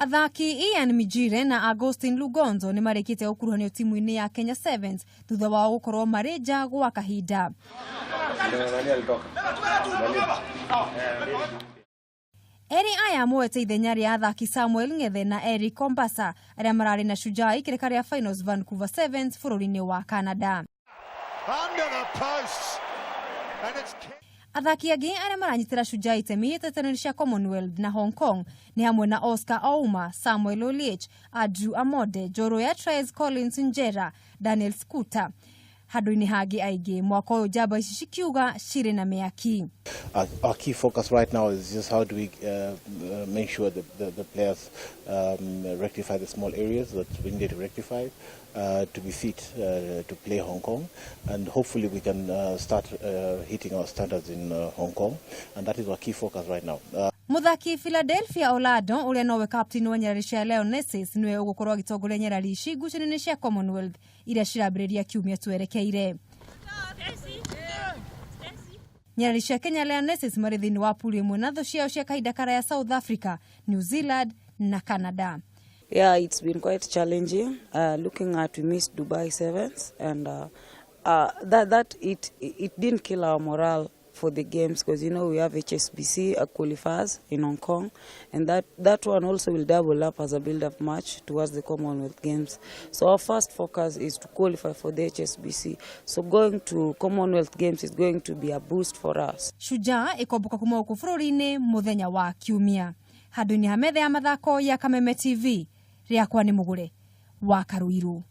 Athaki Ian Mijire na Agustin Lugonzo nĩ marĩkĩte gũkuruhanio timu-inĩ ya Kenya Sevens thutha wao gũkorwo marĩ nja gwa kahinda. Erĩ aya moete ithenya rĩa athaki Samuel Ng'ethe na Eric Ombasa arĩa mararĩ na Shujaa ikĩrĩka rĩa finals Vancouver Sevens bũrũri-inĩ wa Canada. Under the posts. And it's Athaki angĩ arĩa maranyitĩra Shujaa itemi hĩtahĩtano-inĩ cia Commonwealth na Hong Kong nĩ hamwe na Oscar Ouma, Samuel Oliech, Andrew Amode, Njoroya Tres, Collins Njera, Daniel Skuta handũ-inĩ hangĩ aingĩ. Mwaka ũyũ njamba ici cikiuga cirĩ na mĩaki. Our key focus right now is just how do we make sure that the players rectify the small areas that we need to rectify to be fit to play Hong Kong, and hopefully we can start hitting our standards in Hong Kong, and that is our key focus right now. Muthaki Philadelphia Olado ũrĩa nowe captain wa nyarari cia Lionesses nĩwe ũgũkorwo agĩtongoria nyarari ici ngucanio-inĩ cia Commonwealth iria cirambĩrĩria kiumia twerekeire. Nyarari cia Kenya Lionesses marĩ thĩinĩ wa pool ĩmwe na thũ ciao cia kahinda karaya South Africa, New Zealand na Canada. Yeah, it's been quite challenging. Looking at we missed Dubai Sevens, and that it didn't kill our morale for the games because we have HSBC qualifiers in Hong Kong, and that one also will double up as a build-up match towards the Commonwealth Games. So our first focus is to qualify for the HSBC. So going to Commonwealth Games is going to be a boost for us. Shujaa ĩkomboka kuma gũkũ bũrũri-inĩ mũthenya wa kiumia. Handũ-inĩ ha metha ya mathako ya Kameme TV, rĩakwa nĩ mũgũre wa Karuiru.